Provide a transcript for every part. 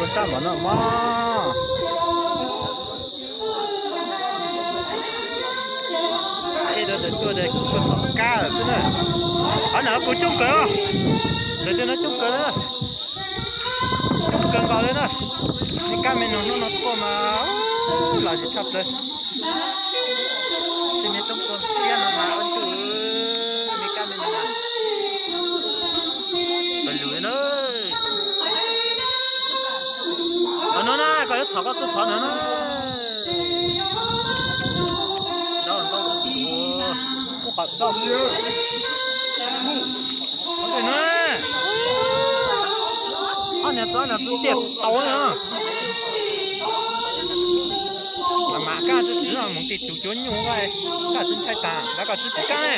Koj sab mov no mog. Ej, tuaj tuaj tuaj txhom kab lawm xwb na. Qhov no kuj coob kawg os. Ntawm tej no coob kawg na. Coob kawg nkaus li na. Nej kab me noog hnub no tuaj mas lom zem tshaj plaws. Tej me toob kua siab no mas ua ntuj, nej kab me noog mas lom zem na. Qhov no na koj yuav txhom koj tuaj txhom no na. Ntau ntau, kuj qhov txoj no. Ob niag txo niag txwv tiaj tau na. Mas mas koj tsis tsiv no mus tej tus cuav nyuj, koj tsis ntshai tas lawv koj tsis pum kab ne.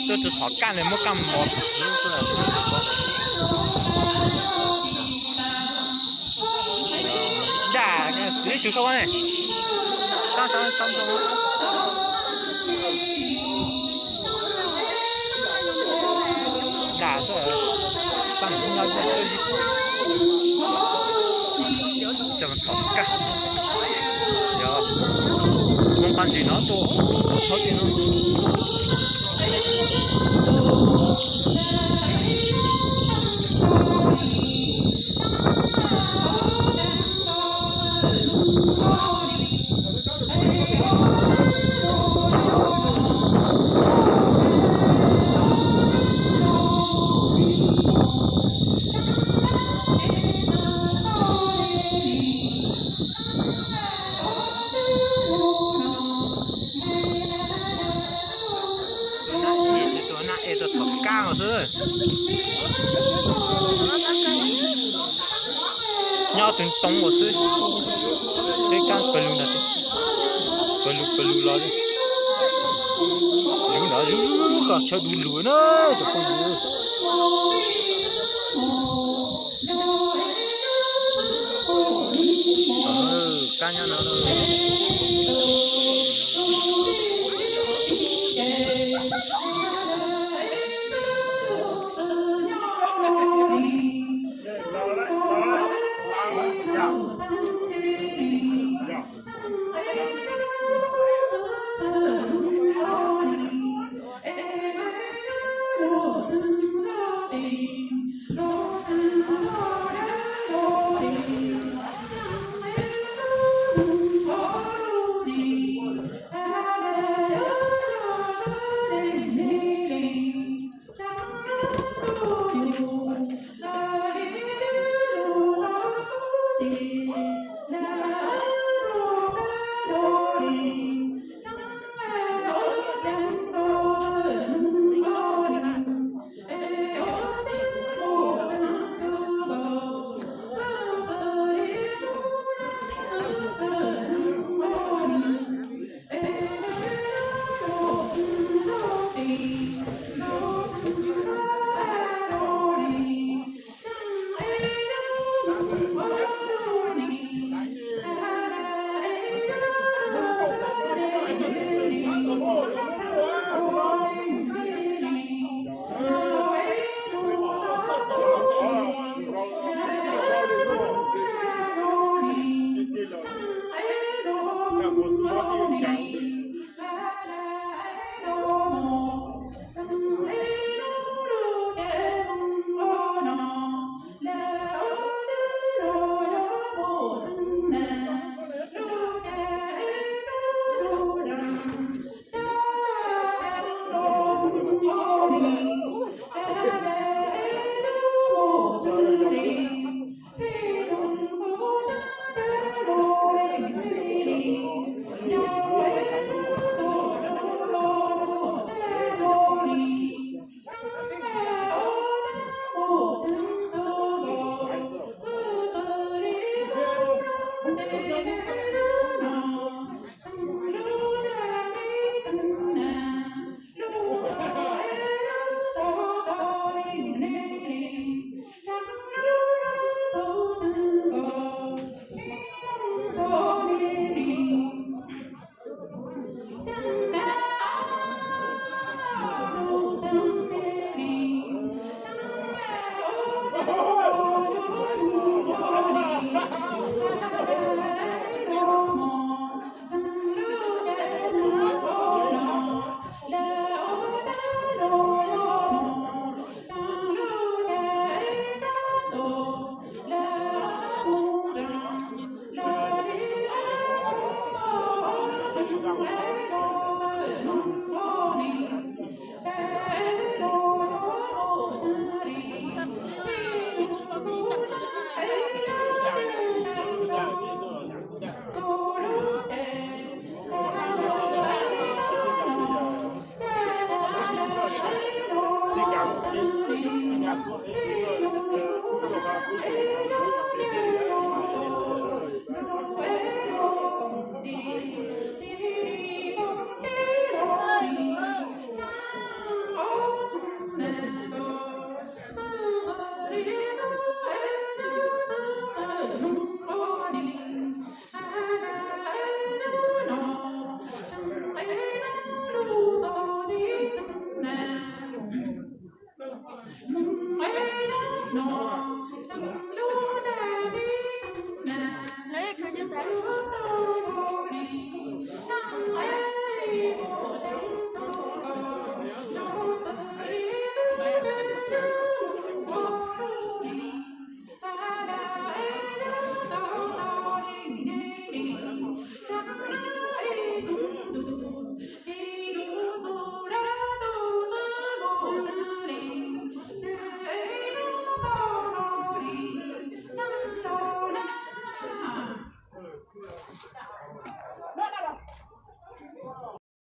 Tuaj tsis txhom kab li, muab kab mos tsiv xwb. Daj, tus ib tug sau ne. Sab sab sab ntoo. Daj xwb, sab nws nyob nyob xwb. Txhom kab. Yog, mus qab ntim no tuaj, thauj tim no. Tsis tuaj na, es tuaj txhom kab no xwb. Nyob tus ntoo ua xwb. Peb kab pawg lug ntag, pawg lug pawg lug los li. Zuv ntawd zuv zuv zuv kom chaw du lug na, cov phooj ywg. Kab nyob no.